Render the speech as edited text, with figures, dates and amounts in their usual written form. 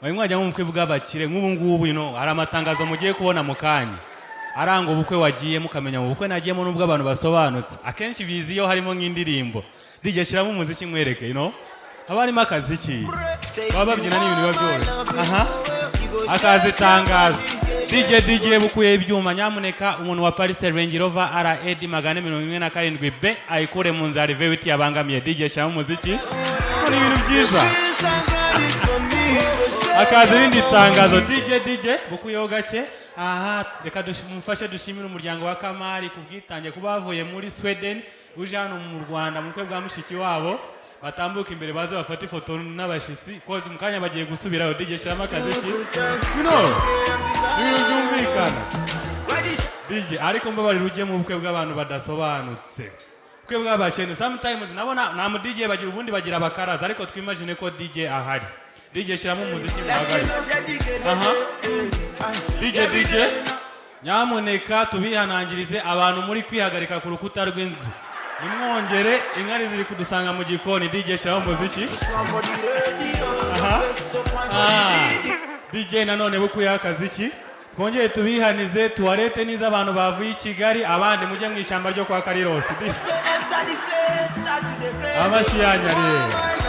Mwari mwajya mu bukwe bw'abakire nk'ubu ngubu? Hari amatangazo mugiye kubona mu kanya aranga ubukwe wagiye, mukamenya mu bukwe nagiyemo, nubwo abantu basobanutse akenshi bizi iyo harimo nk'indirimbo. DJ, shyiramo umuziki nkwereke. Haba harimo akaziki, baba babyina n'ibintu biba byoroshye. Aha akaza itangazo. DJ, DJ, bukuye ibyuma nyamuneka. Umuntu wa parise Range Rover RAD 447 B ayikure mu nzara V8 yabangamiye. DJ, shyiramo umuziki. Ni ibintu byiza. Akaza irindi tangazo. DJ, DJ, bukuyeho gake. Aha reka mufashe dushimire umuryango wa Kamari ku bwitange kuba bavuye muri Sweden uje hano mu Rwanda mu bukwe bwa mushiki wabo. Batambuka imbere, baze bafate ifoto n'abashyitsi, koze mu kanya bagiye gusubirayo. DJ, shyiramo akaziki. Ibintu byumvikana. DJ, ariko mbabarira ujye mu bukwe bw'abantu badasobanutse, ubukwe bw'abakene. Sometimes nabona nta mu DJ bagira, ubundi bagira abakaraza, ariko twimagine ko DJ ahari. DJ, shyiramo umuziki muhagarike. Aha DJ, DJ, nyamuneka tubihanangirize abantu muri kwihagarika ku rukuta rw'inzu, nimwongere, inkari ziri kudusanga mu gikoni. DJ, shyiramo umuziki. Aha. Ah. DJ, nanone bukuyeho akaziki. Twongere tubihanize, tuwarete n'izo abantu bavuye i Kigali, abandi mujye mu ishyamba ryo kwa Karirosi. Amashyi yanyu areba.